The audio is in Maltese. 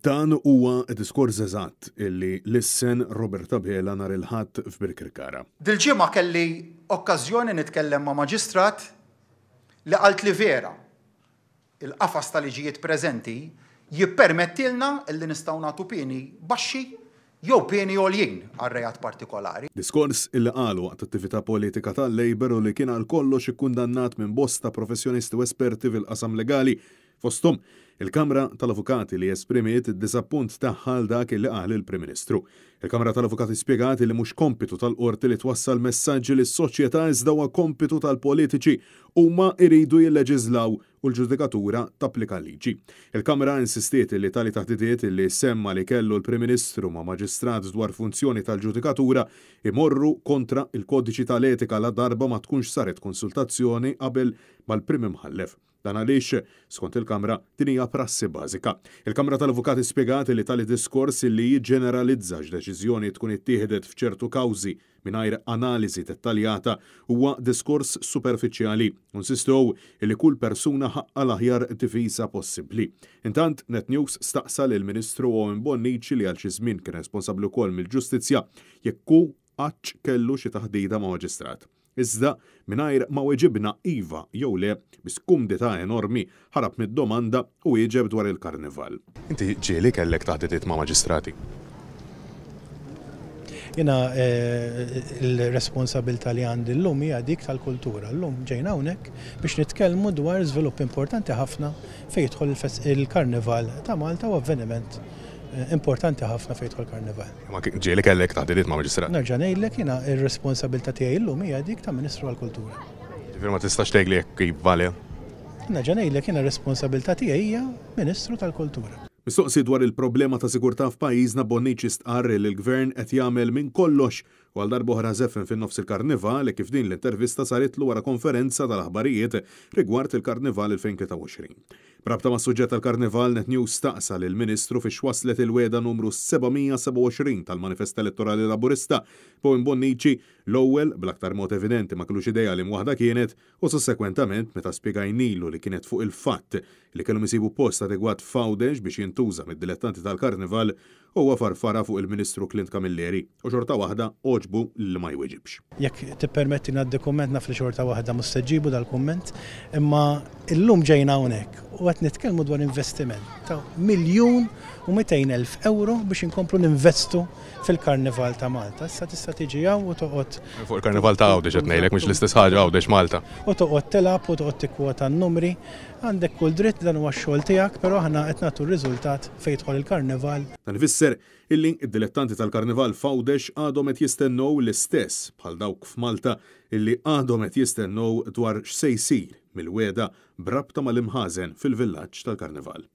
Dan huwa d-diskors eżatt illi lissen Robert Abela nhar il-Ħadd f'Birkirkara. Dil-ġimgħa kelli okkażjoni nitkellem ma' maġistrat li qaltli vera, il-qafas ta' liġijiet preżenti jippermettilna li nistgħu nagħtu pieni baxxi jew pieni għoljin għal reat partikolari. Diskors illi qalu waqt attività politika tal-Labour u li kien għal kollox ikkundannat minn bosta professjonisti u esperti fil-qasam legali Fosthom, il-Kamra tal-Avukati li esprimiet id-diżappunt tagħha għal dak li qal il-Prim Ministru. Il-Kamra tal-Avukati spjegat li mhux kompitu tal-Qorti li twassal messaġġi lis-soċjetà iżda huwa kompitu tal-politiċi huma jridu jilleġiżlaw u l-ġudikatura tapplika l-liġi. Il-Kamra insistiet li tali taħditiet li semma li kellu l-Prim Ministru ma' maġistrat dwar funzjoni tal-ġudikatura imorru kontra l-kodiċi tal-etika ladarba ma tkunx saret konsultazzjoni qabel mal-Prim Imħallef. Dan għaliex, skont il-Kamra, din hija prassi bażika. Il-Kamra tal-Avukati spjegat li tali diskors li jiġġeneralizza x'deċiżjoni tkun ittieħdet f'ċertu kawżi mingħajr analiżi dettaljata huwa diskors superfiċjali u nsistew li kull persuna ħaqqha l-aħjar difiża possibbli. Intant, Net News staqsa lill-Ministru Owen Bonnici li għal xi żmien kien responsabbli wkoll mill-ġustizzja jekk hu qattx kellu xi taħdita ma' maġistrat. Iżda, mingħajr ma weġibna iva jew le, bi skumdità enormi, ħarab mid-domanda u wieġeb dwar il-Karnival. Inti ġieli kellek taħditiet ma' maġistrati? Jiena l-responsabilità li għandi llum hija dik tal-kultura. Llum ġejna hawnhekk biex nitkellmu dwar żvilupp importanti ħafna fejn jidħol il-Karnival ta' Malta u avveniment importanti ħafna fejn jidħol Karnival. Ma ġieli kellek taħdidiet ma' maġistrat? Nerġa' ngħidlek jiena r-responsabilità tiegħi llum hija dik ta' Ministru għall-Kultura. Ġifieri ma tistax tgħidli jekk iva le? Nerġa' ngħidlek jiena r-responsabilità tiegħi hija Ministru tal-Kultura. Mistoqsi dwar il-problema ta' sigurtà f'pajjiżna Bonnici stqarr li l-Gvern qed jagħmel minn kollox u għal darb'oħra żeffen fin-nofs il-Karnival hekk kif din l-intervista saritlu wara konferenza tal-aħbarijiet rigward il-Karnival 2023. B'rabta mas-suġġett tal-Karnival, Net News staqsa lill-Ministru fiex waslet il-wegħda numru 727 tal-Manifest Elettorali Laburista. B'Owen Bonnici, l-ewwel, bl-aktar mod evidenti ma kellux idea liem waħda kienet, u sussegwentament meta spjegajnilu li kienet fuq il-fatt li kellhom isibu post adegwat f'Għawdex biex jintuża mid-dilettanti tal-Karnival, Huwa farfarha fuq il-Ministru Clint Camilleri u xorta waħda għoġbu li ma jweġibx. Jekk tippermetti ngħaddi kumment naf li xorta waħda mhux se ġġibu dal-kumment, imma illum ġejna hawnhekk u qed nitkellmu dwar investiment ta' 1,200,000 ewro biex inkomplu ninvestu fil-Karnival ta' Malta. Issa tista' tiġi hawn u toqgħod. Fuq il-Karnival ta' Għawdex qed ngħidlek mhux l-istess ħaġa Għawdex Malta. U toqgħod tilgħab u toqgħod tikkwota n-numri. Għandek kull dritt, dan huwa x-xogħol tiegħek, però aħna qed nagħtu r-riżultat fejn jidħol il-Karnival. Dan ifisser illi d-dilettanti tal-Karnival f'Għawdex għadhom qed jistennew l-istess bħal dawk f'Malta illi għadhom qed jistennew dwar x'se jsir mill-wegħda b'rabta mal-imħażen fil-villaġġ tal-Karnival.